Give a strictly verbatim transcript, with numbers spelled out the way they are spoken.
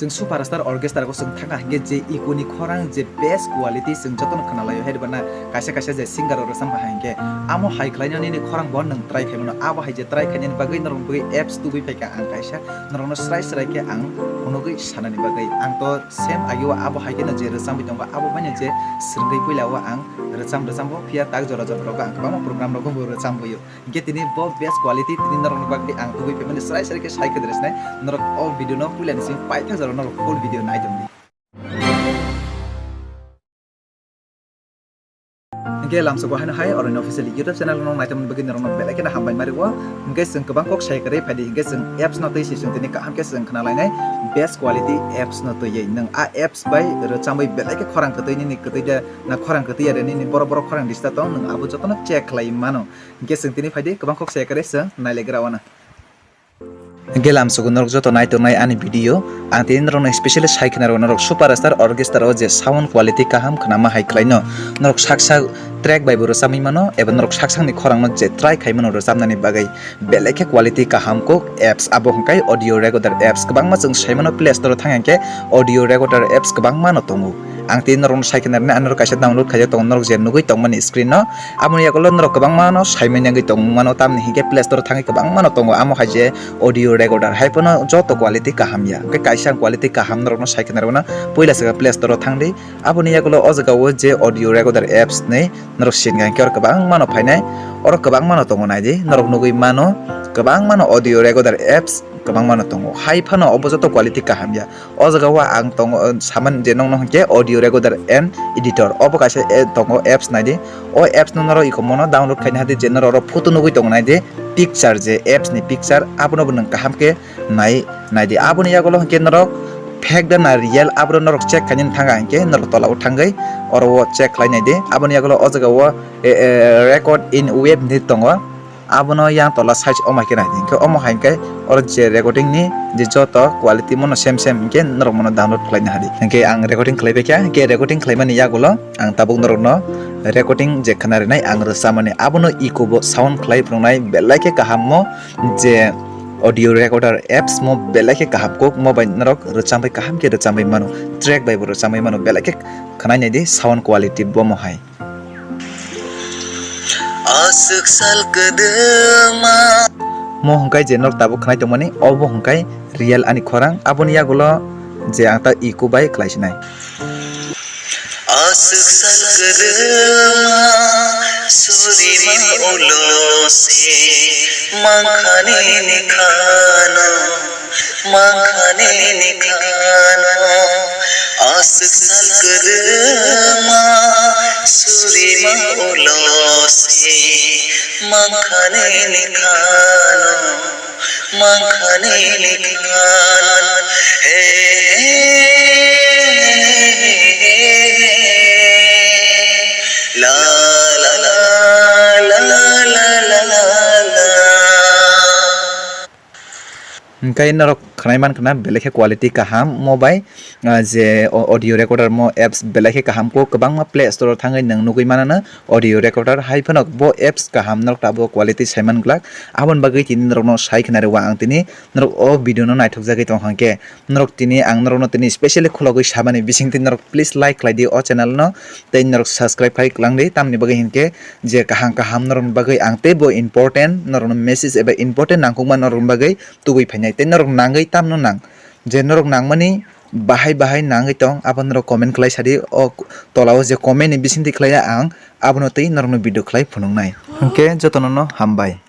Chwng superstar orchestra o chwng thangkha hinkhe je echo ni khorang je best quality chwng jotono khwnalaio, hai bana kaisa kaisa je singer rok rwchapkha hinkhe amo hai khlainani ni khorang bo nwng try khaimano. Abo hai je try khainani bagwi norokni bagwi apps tubui phaikha ang kaisa, norokno srai srai khe ang phunugwi sanani bagwi. Ang to same ageo abo hai kheno je rwchapwi tongkha, abo baino je swrwngwi puila o ang rwchap rwchapbo, phiya tak jora jora rogo ang kwbangma program rogo bo rwchapboio. Hinkhe tini bo best quality tini norokni bagwi ang tubui phaimani srai srai khe sai khe dress nai. Norok o video no puila ni simi paithak jora norok full video nai tongdi. Hinkhe lamsogo haino hai Orono Official YouTube channel no naitamani bagwi norokno belai kheno hambai mari o. Hinkhe chwng kwbang kok sai kwrwi phaidi, hinkhe chwng apps no twi si chwng tini kaham khe chwng khna lainai best quality apps no twiwi. Nwng a apps bai rwchapwi belai khe khorang kwtwi nini kwtwi de na khorang kwtwi ya de nini borok borok khorang list tong, nwng abo jotono check khlai mano. Hinkhe chwng tini phaidi kwbang kok sai kwrwi chwng nailegra wana. Hinkhe lamsogo norok joto nai tongnai ani video, ang tini norokno specially sai khna rw norok superstar orchestra o je sound quality kaham khnama hai khlaino. Norok sak sak track bai bo rwchapwi mano eba norok sak sakni khorangno je try khai mano rwchapnani bagwi. Belai khe quality kaham kok apps, abo hwnkhe audio recorder apps. Kwbangma chwng sai mano Play Store o thang hinkhe audio recorder apps kwbangma no tongo. Ang tini norokno sai khna rwnai, ang norok kaisa download khaijak tongo, norok je nugwi tongmani screen no. Aboni yagulo norok kwbangma no saimani wngwi tongmano, tamni hinkhe Play Store o thangwi kwbangma no tongo. Amo hai je audio recorder hai phano joto quality kaham ya, hinkhe kaisa ang quality kaham norokno sai khna rwna. Puila saka Play Store o thangdi, aboni yagulo o jaga o je audio recorder apps ni norok singha hinkhe oro kwbangma no phainai, oro kwbangma no tongo naidi, norok nugwi mano kwbangma no audio recorder apps kwbangma no tongo, hai phano obo joto quality kaham ya. O jaga o ang tongo, o, saman je nokno hinkhe audio recorder and editor. Obo kaisa, eh, tongo apps naidi. O apps no norok iko mono download khaina hadi je norok oro photo nugwi tongo naidi. Picture je apps ni picture abono bo nwng kaham khe nai, naidi. Aboni yagulo hinkhe norok fake da na real abono norok check khaina thanga hinkhe norok tola o thangwi oro o check khlai naidi. Aboni yagulo o jaga o, eh, eh, record in wave hinwi tongo. Abono yang tola side omo hai khe nai di. Hinkhe omo hai khe oro je recording ni je joto quality mono same same hinkhe norok mono download khlaina hadi. Hinkhe ang recording khlai baikha, hinkhe recording khlaimani yagulo ang tabuk norokno recording je khna rinai ang rwchapmani abono echo bo sound khlai phunuknai belai khe kaham mo je audio recorder apps mo belai khe kaham kok mo bai norok rwchapwi kaham khe rwchapwi mano, track bai bo rwchapwi mano belai khe khwnai nai di sound quality bo mo hai. Aswk sal kwdwma. Mo hwnkhe je norok tabuk khwnai tongmani, obo hwnkhe real ani khorang, aboni yagulo je ang ta echo bai khlai sinai. Aswk sal kwdwma, surima ulo se, mangkhani ni khano. Mangkhani ni khano, aswk sal kwdwma, surima ulo se. Mangkhani ni khano, mangkhani ni khano, he, he, he, he, he, he. La, la, la, la. Hwnkhe norok khwnai mankha na belai khe quality kaham mo bai, ah, je o-, audio recorder mo apps belai khe kaham kok, kwbangma Play Store o thangwi nwng nugwi manano audio recorder, hai phano bo apps kaham norok tabuk quality sai man glak. Aboni bagwi tini norokno sai khna rw ang tini norok o video no naithok jagwi tong kha hwnkhe norok tini ang norokno tini specially khulogwi samani bising tini norok please like khlai di o channel no. Tei norok subscribe khai kwlangdi, tamni bagwi hinkhe je kaham kaham norokni bagwi ang teibo important, norokno message eba important nangkukma norokni bagwi tubui phainai. Tei norok nangwi tamno nang, je norok nangmani bahai bahai nangwi tong, abo norok comment khlai sadi, o tola o je comment ni bisingtwi khlaiya ang, abono tei norokno video khlai phunuknai. Hinkhe jotono no hambai.